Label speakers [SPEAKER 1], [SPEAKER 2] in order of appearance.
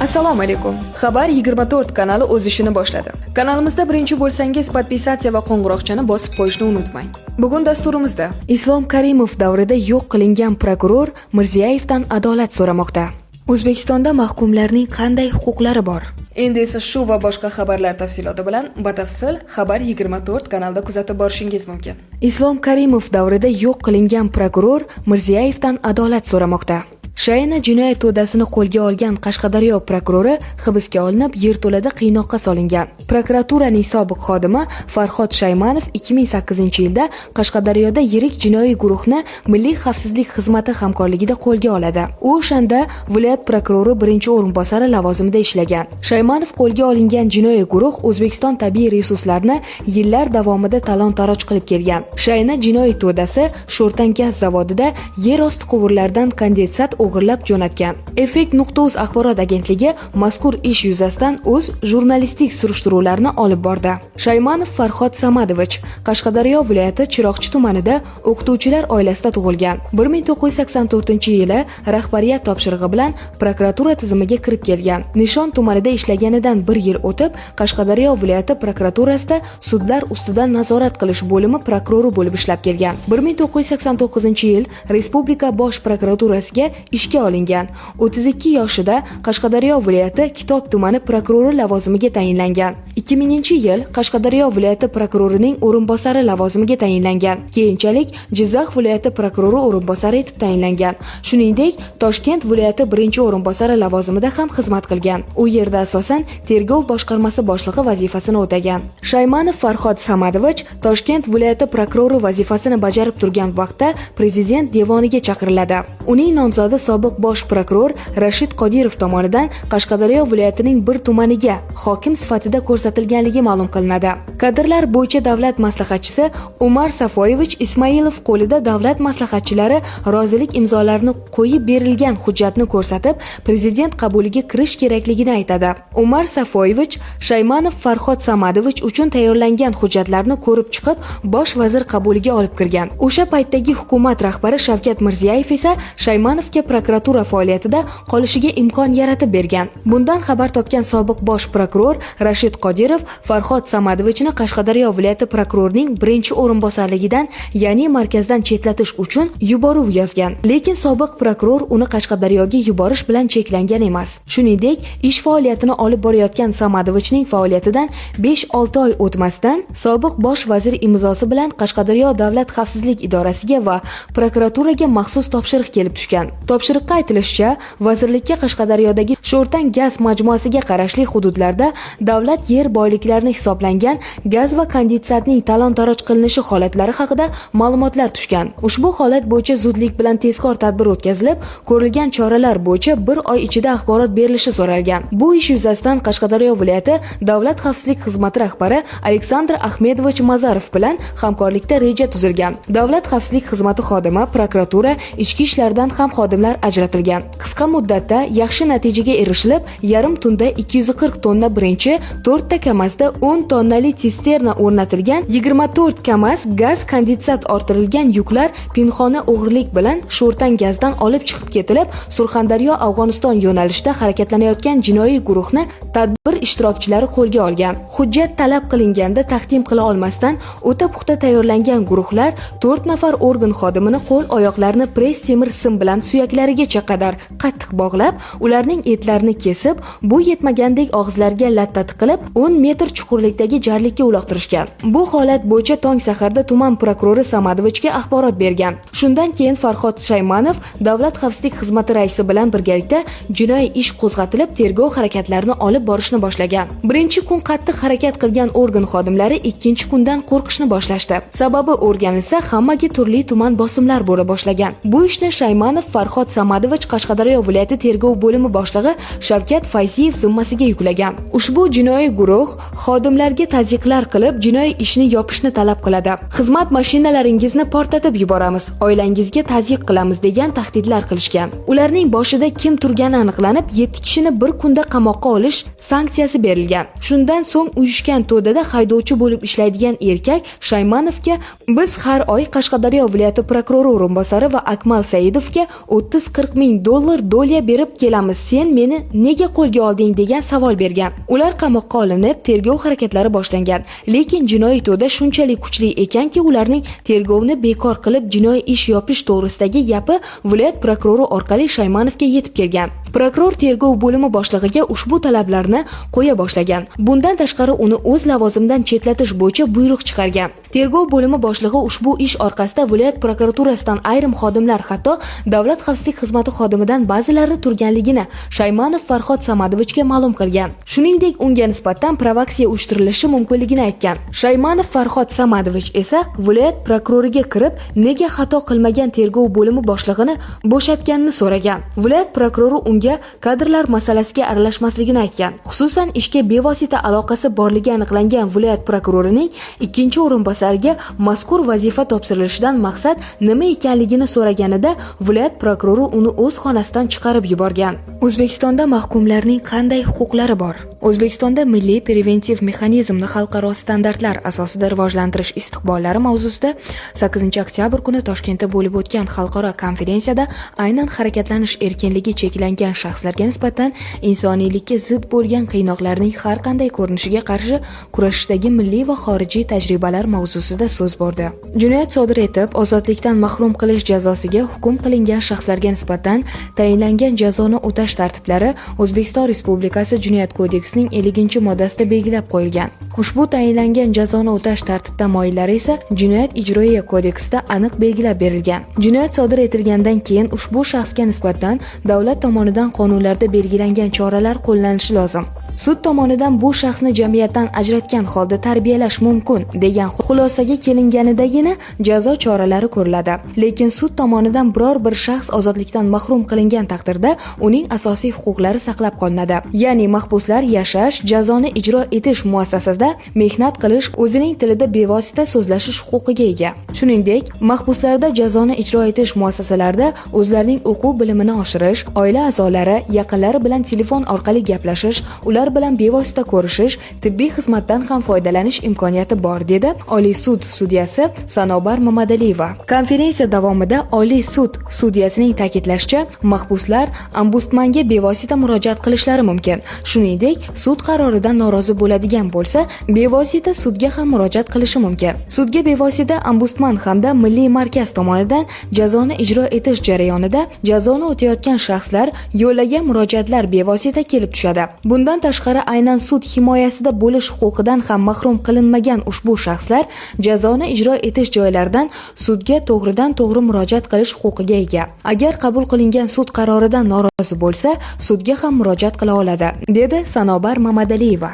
[SPEAKER 1] Assalomu alaykum. Xabar 24 kanali o'z ishini boshladi. Kanalimizda birinchi bo'lsangiz, подписаться va qo'ng'iroqchani bosib qo'yishni unutmang. Bugun dasturimizda Islom Karimov davrida yo'q qilingan prokuror Mirziyayevdan adolat so'ramoqda. O'zbekistonda mahkumlarning qanday huquqlari bor? Endi esa shu va boshqa xabarlar tafsiloti bilan batafsil Xabar 24 kanalda kuzatib borishingiz mumkin. Islom Karimov davrida yo'q qilingan prokuror Mirziyayevdan adolat so'ramoqda. Shayna jinoyat to'dasini qo'lga olgan Qashqadaryo prokurori hibsga olinib, yerto'lada qiynoqqa solingan. Prokuraturaning sobiq xodimi Farhod Shaymanov 2008-yilda Qashqadaryoda yirik jinoiy guruhni Milliy xavfsizlik xizmati hamkorligida qo'lga oladi. U o'shanda viloyat prokurori birinchi o'rinbosari lavozimida ishlagan. Shaymanov qo'lga olingan jinoiy guruh O'zbekiston tabiiy resurslarini yillar davomida talon-taroj qilib kelgan. Shayna jinoiy to'dasi Sho'rtan gaz zavodida yer osti quvurlaridan kondensat o'g'irlab jo'natgan. Effekt.uz axborot agentligi mazkur ish yuzasidan o'z jurnalistik surishtiruvlarini olib bordi. Shaymanov Farhod Samadovich Qashqadaryo viloyati Chiroqchi tumanida o'qituvchilar oilasida tug'ilgan. 1984-yili rahbariyat topshirig'i bilan prokuratura tizimiga kirib kelgan. Nishon tumanida ishlaganidan bir yil o'tib, Qashqadaryo viloyati prokuraturasida sudlar ustidan nazorat qilish bo'limi prokurori bo'lib ishlab kelgan. 1989-yil Respublika bosh prokuraturasiga ishga olingan. 32 yoshida Qashqadaryo viloyati Kitob tumani prokurori lavozimiga tayinlangan. 2000-yil Qashqadaryo viloyati prokurorining o'rinbosari lavozimiga tayinlangan. Keyinchalik Jizzax viloyati prokurori o'rinbosari etib tayinlangan. Shuningdek, Toshkent viloyati birinchi o'rinbosari lavozimida ham xizmat qilgan. U yerda asosan tergov boshqarmasi boshlig'i vazifasini o'tagan. Shaymanov Farhod Samadovich Toshkent viloyati prokurori vazifasini bajarib turgan vaqtda prezident devoniga chaqiriladi. Uning nomzodi sobiq bosh prokuror Rashid Qodirov tomonidan Qashqadaryo viloyatining bir tumaniga hokim sifatida ko'rsatilganligi ma'lum qilinadi. Kadrlar bo'yicha davlat maslahatchisi Umar Safoyevich Ismoilov qo'lida davlat maslahatchilari rozilik imzolarini qo'yib berilgan hujjatni ko'rsatib, prezident qabuliga kirish kerakligini aytadi. Umar Safoyevich Shaymanov Farhod Samadovich uchun tayyorlangan hujjatlarni ko'rib chiqib, bosh vazir qabuliga olib kirgan. O'sha paytdagi hukumat rahbari Shavkat Mirziyoyev esa Shaymanovga prokuratura faoliyatida qolishiga imkon yaratib bergan. Bundan xabar topgan sobiq bosh prokuror Rashid Qodirov Farhod Samadovichni Qashqadaryo viloyati prokurorining birinchi o'rinbosarligidan, ya'ni markazdan chetlatish uchun yuboruv yozgan. Lekin sobiq prokuror uni Qashqadaryoga yuborish bilan cheklangan emas. Shuningdek, ish faoliyatini olib borayotgan Samadovichning faoliyatidan 5-6 oy o'tmasdan sobiq bosh vazir imzosi bilan Qashqadaryo davlat xavfsizlik idorasiga va prokuraturaga maxsus topshiriq kelib tushgan. Topshiriqqa aytilishicha, vazirlikka Qashqadaryodagi Sho'rtan gaz majmuasiga qarashli hududlarda davlat yer boyliklarini hisoblangan gaz va kondensatning talon-taroj qilinishi holatlari haqida ma'lumotlar tushgan. Ushbu holat bo'yicha zudlik bilan tezkor tadbir o'tkazilib, ko'rilgan choralar bo'yicha bir oy ichida axborot berilishi so'ralgan. Bu ish yuzasidan Qashqadaryo viloyati Davlat xavfsizlik xizmati rahbari Aleksandr Ahmedovich Mazarov bilan hamkorlikda reja tuzilgan. Davlat xavfsizlik xizmati xodimi, prokuratura, ichki ishlardan ham xodimlar ajratilgan. Qisqa muddatda yaxshi natijaga erishilib, yarim tunda 240 tonna birinchi, 4 ta KAMAZda 10 tonnali sisterna o'rnatilgan 24 KAMAZ gaz kondensat orttirilgan yuklar pinhona o'g'rilik bilan Sho'rtan gazdan olib chiqib ketilib, Surxondaryo Afg'oniston yo'nalishida harakatlanayotgan jinoiy guruhni tadbir ishtirokchilari qo'lga olgan. Hujjat talab qilinganda taqdim qila olmasdan, o'ta puxta tayyorlangan guruhlar 4 nafar organ xodimini qo'l oyoqlarini press temir sim bilan suyaklarigacha qadar qattiq bog'lab, ularning etlarini kesib, bu yetmagandek og'izlariga latta tiqilib, 10 metr chuqurlikdagi jarlikka uloqtirishgan. Bu holat bo'yicha tong saharda tuman prokurori Samadovichga axborot bergan. Shundan keyin Farhod Shaymanov Davlat xavfsizlik xizmati raisi bilan birgalikda jinoiy ish qo'zg'atilib, tergov harakatlarini olib borishni boshlagan. Birinchi kun qattiq harakat qilgan organ xodimlari ikkinchi kundan qo'rqishni boshlashdi. Sababi o'rganilsa, hammaga turli tuman bosimlar bo'la boshlagan. Bu ishni Shaymanov Farhod Samadovich Qashqadaryo viloyati tergov bo'limi boshlig'i Shavkat Fayziyev zimmasiga yuklagan. Ushbu jinoiy guruh xodimlarga tazyiqlar qilib, jinoiy ishni yopishni talab qiladi. "Xizmat mashinalaringizni portlatib yuboramiz, oilangizga tazyiq qilamiz" degan tahdidlar qilishgan. Ularning boshida kim turgani aniqlanib, 7 kishini bir kunda qamoqqa olish sanksiyasi berilgan. Shundan so'ng uyushgan to'dada haydovchi bo'lib ishlaydigan erkak Shaymanovga biz har oy Qashqadaryo viloyati prokurori o'rinbosari va Akmal Saidovga 30 30-40 ming dollar доля berib kelamiz, sen meni nega qo'lga olding, degan savol bergan. Ular qamoqqa olinib, tergov harakatlari boshlangan. Lekin jinoiy to'da shunchalik kuchli ekanki, ularning tergovni bekor qilib, jinoiy ish yopish to'g'risidagi gapi viloyat prokurori orqali Shaymanovga yetib kelgan. Prokuror tergov bo'limi boshlig'iga ushbu talablarni qo'ya boshlagan. Bundan tashqari, uni o'z lavozimidan chetlatish bo'yicha buyruq chiqargan. Tergov bo'limi boshlig'i ushbu ish orqasida viloyat prokuraturasidan ayrim xodimlar, hatto Davlat xavfsizlik xizmati xodimidan ba'zilari turganligini Shaymanov Farhod Samadovichga ma'lum qilgan. Shuningdek, unga nisbatan provokatsiya uyushtirilishi mumkinligini aytgan. Shaymanov Farhod Samadovich esa viloyat prokuroriga kirib, nega xato qilmagan tergov bo'limi boshlig'ini bo'shatganini so'ragan. Viloyat prokurori unga kadrlar masalasiga aralashmasligini aytgan. Xususan, ishga bevosita aloqasi borligi aniqlangan viloyat prokurorining ikkinchi o'rinbosariga mazkur vazifa topshirilishidan maqsad nima ekanligini so'raganida, viloyat prokurori uni o'z xonasidan chiqarib yuborgan. O'zbekistonda mahkumlarning qanday huquqlari bor? O'zbekistonda milliy preventiv mexanizmni xalqaro standartlar asosida rivojlantirish istiqbollari mavzusida 8 oktyabr kuni Toshkentda bo'lib o'tgan xalqaro konferensiyada aynan harakatlanish erkinligi cheklangan shaxslarga nisbatan insoniylikka zid bo'lgan qiynoqlarning har qanday ko'rinishiga qarshi kurashishdagi milliy va xorijiy tajribalar mavzusida so'z bordi. Jinoyat sodir etib, ozodlikdan mahrum qilish jazosiga hukm qilingan shaxslarga nisbatan tayinlangan jazoni o'tash tartiblari O'zbekiston Respublikasi Jinoyat kodeksining 50-moddasida belgilab qo'yilgan. Ushbu tayinlangan jazoni o'tash tartib tamoyillari esa Jinoyat ijroiya kodeksida aniq belgilab berilgan. Jinoyat sodir etilgandan keyin ushbu shaxsga nisbatan davlat tomonidan qonunlarda belgilangan choralar qo'llanishi lozim. Sud tomonidan bu shaxsni jamiyatdan ajratgan holda tarbiyalash mumkin degan xulosaga kelinganidagina jazo choralari ko'riladi. Lekin sud tomonidan biror bir shaxs ozodlikdan mahrum qilingan taqdirda uning asosiy huquqlari saqlab qolinadi. Ya'ni mahbuslar yashash, jazoni ijro etish muassasasida mehnat qilish, o'zining tilida bevosita so'zlashish huquqiga ega. Shuningdek, mahbuslarda jazoni ijro etish muassasalarida o'zlarining o'quv bilimini oshirish, oila a'zolari, yaqinlari bilan telefon orqali gaplashish, ular bilan bevosita ko'rishish, tibbiy xizmatdan ham foydalanish imkoniyati bor, dedi Oliy sud sudyasi Sanobar Mamadaliyeva. Konferensiya davomida Oliy sud sudyasining ta'kidlashicha, mahbuslar ombudsmanga bevosita murojaat qilishlari mumkin. Shuningdek, sud qaroridan norozi bo'ladigan bo'lsa, bevosita sudga ham murojaat qilishi mumkin. Sudga bevosita ombudsman hamda Milliy markaz tomonidan jazoni ijro etish jarayonida jazoni o'tayotgan shaxslar yo'llagan murojaatlar bevosita kelib tushadi. Bundan tashqari, aynan sud himoyasida bo'lish huquqidan ham mahrum qilinmagan ushbu shaxslar jazoni ijro etish joylaridan sudga to'g'ridan to'g'ri murojaat qilish huquqiga ega. Agar qabul qilingan sud qaroridan norozi bo'lsa, sudga ham murojaat qila oladi, dedi Sanobar Mamadaliyeva.